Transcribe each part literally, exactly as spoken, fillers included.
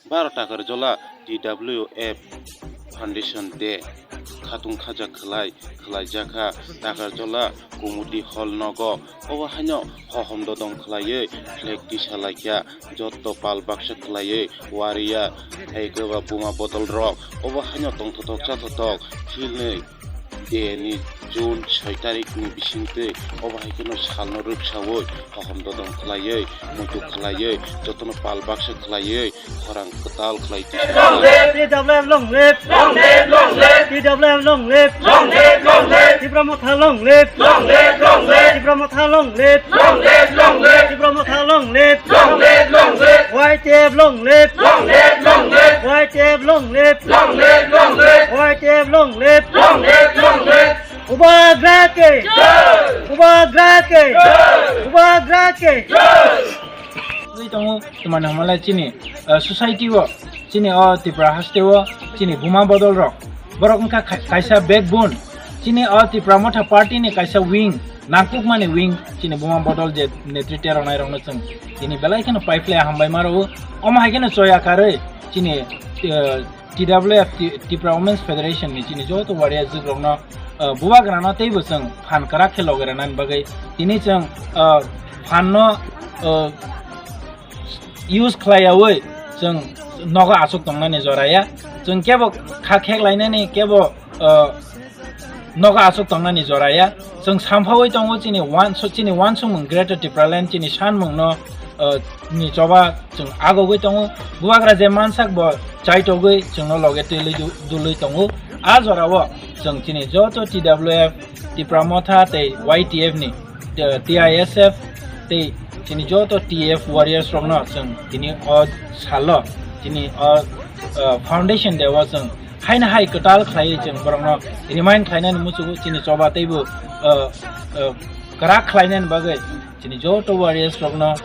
Baro Takarjola T W F Foundation Day khatung khaja khlai khlaijakha Takarjola Community Hall nogo. Obo haino hohom dodom khlaiwi flag tisa laikha, jotto pal baksa khlaiwi wariya, hai khe ba buma bodol rok. Obo haino tongthotok chathotok philnwi de ni June soi tarik ni bisingtwi obo hai kheno salno rwksawi hohom dodom khlaiwi, muitu khlaiwi, jotono pal baksa khlaiwi, khorang kwtal khlai tisa. T W F long live! Long live, long live! T W F long live! Long live, long live! Tipra Motha long live! Long live, long live! Tipra Motha long live! Long live, long live! Tipra Motha long live! Long live, long live! Y T F long live! Long live, long live! Y T F long live! Long live, long live! Y T F long live! Long live, long live! Bubagra ke! Jai! Bubagra ke! Jai! Bubagra ke! Jai! Ui tongo, twmani hwnmalai chini, uh, society o, chini o Tripura haste o, chini buma bodol rok. Borok wngkha ka-, kaisa backbone. Chini o Tipra Motha party ni kaisa wing, nangkukmani wing, chini buma bodol je netritya rwnai rokno chwng tini belai kheno paiphlai hambai ma rwo. Omo hai kheno choya karwi chini, uh, T W F, Ti-, Tipra Women's Federation ni chini joto warrior jugrokno, uh, bubagrano teibo chwng phan kwrak khe logi rwnani bagwi tini chwng, uh, phanno, uh, use khlaiyawi chwng nogo aswk tongnani jora ya. Chwng kebo kha kheklainani, kebo, uh, nogo aswk tongnani jora ya. Chwng samphawi tongo chini uansu-, chini uansukmung Greater Tipraland chini sanmungno, uh, ni choba chwng agogwi tongo. Bubagra je mansak bo chaitogwi chwngno loge twilwi du-, dulwi tongo. A jorao chwng chini joto T W F, Tipra Motha tei Y T F ni, uh, T I S F tei chini joto T F warriors rokno chwng tini o salo chini o, uh, foundation day o chwng haino hai kwtal khlaiwi chwng borokno remind khlainani muchungo chini choba teibo, uh, uh, kwrak khlainani bagwi chini joto warriors rokno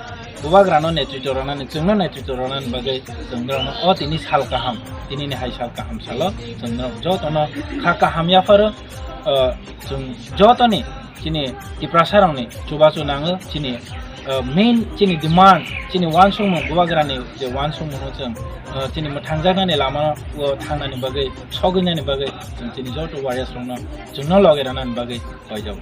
bubagrano netritw rwnani, chwngno netritw rwnani bagwi chwng norokno o tini sal kaham, tinini hai sal kaham salo chwng norok jotono kha kaham yapharo, uh, chwng jotoni chini Tiprasa rokni chubachu nango, chini, uh, main chini demand, chini uansukmung bubagrani je uansukmungno chwng, uh, chini mwthangjaknani lamao thangnani bagwi, sogwinani bagwi chwng chini joto warriors rokno chwngno logi rwnani bagwi koijago.